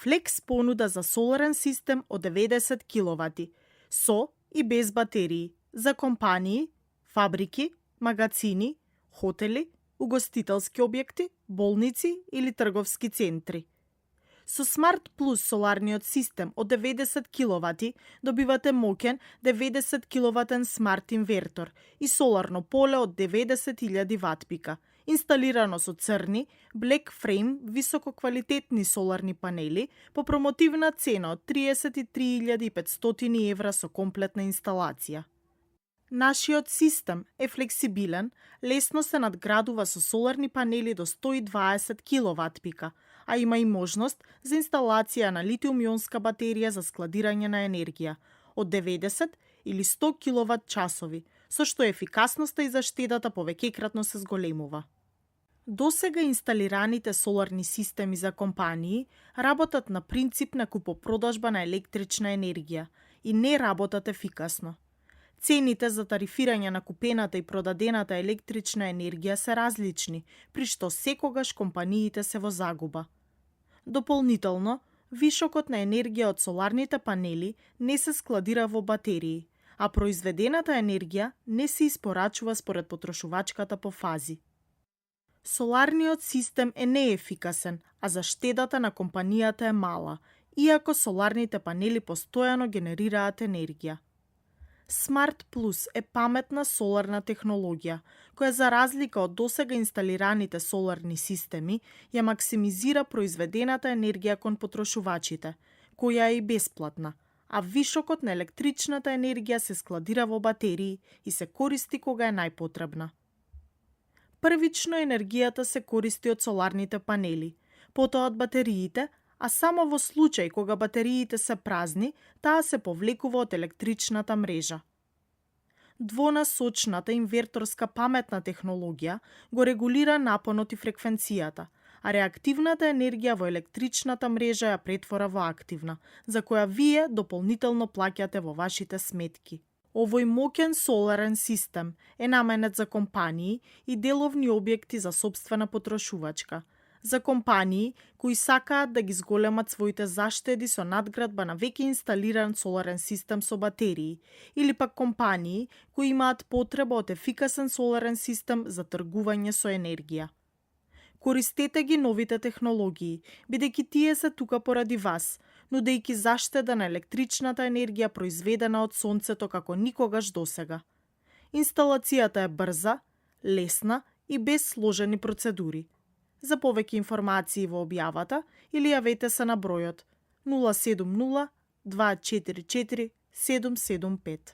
Flex понуда за соларен систем од 90 киловати, со и без батерии, за компании, фабрики, магацини, хотели, угостителски објекти, болници или трговски центри. Со Smart Plus соларниот систем од 90 киловати добивате моќен 90 киловатен смарт инвертор и соларно поле од 90.000 ватпика, инсталирано со црни, Black Frame, висококвалитетни соларни панели по промотивна цена од 33.500 евра со комплетна инсталација. Нашиот систем е флексибилен, лесно се надградува со соларни панели до 120 киловатпика, а има и можност за инсталација на литиум-ионска батерија за складирање на енергија од 90 или 100 киловат часови, со што ефикасноста и заштедата повеќекратно се зголемува. Досега инсталираните соларни системи за компании работат на принцип на купопродажба на електрична енергија и не работат ефикасно. Цените за тарифирање на купената и продадената електрична енергија се различни, при што секогаш компаниите се во загуба. Дополнително, вишокот на енергија од соларните панели не се складира во батерии, а произведената енергија не се испорачува според потрошувачката по фази. Соларниот систем е неефикасен, а заштедата на компанијата е мала, иако соларните панели постојано генерираат енергија. Smart Plus е паметна соларна технологија, која за разлика од досега инсталираните соларни системи, ја максимизира произведената енергија кон потрошувачите, која е и бесплатна, а вишокот на електричната енергија се складира во батерии и се користи кога е најпотребна. Првично енергијата се користи од соларните панели, потоа од батериите, а само во случај кога батериите се празни, таа се повлекува од електричната мрежа. Двонасочната инверторска паметна технологија го регулира напонот и фреквенцијата, а реактивната енергија во електричната мрежа ја претвора во активна, за која вие дополнително плаќате во вашите сметки. Овој моќен соларен систем е наменет за компании и деловни објекти за сопствена потрошувачка, за компании кои сакаат да ги зголемат своите заштеди со надградба на веќе инсталиран соларен систем со батерии, или пак компании кои имаат потреба од ефикасен соларен систем за тргување со енергија. Користете ги новите технологии, бидејќи тие се тука поради вас, нудејќи заштеда на електричната енергија произведена од сонцето како никогаш досега. Инсталацијата е брза, лесна и без сложени процедури. За повеќе информации во објавата или јавете се на бројот 070 244 775.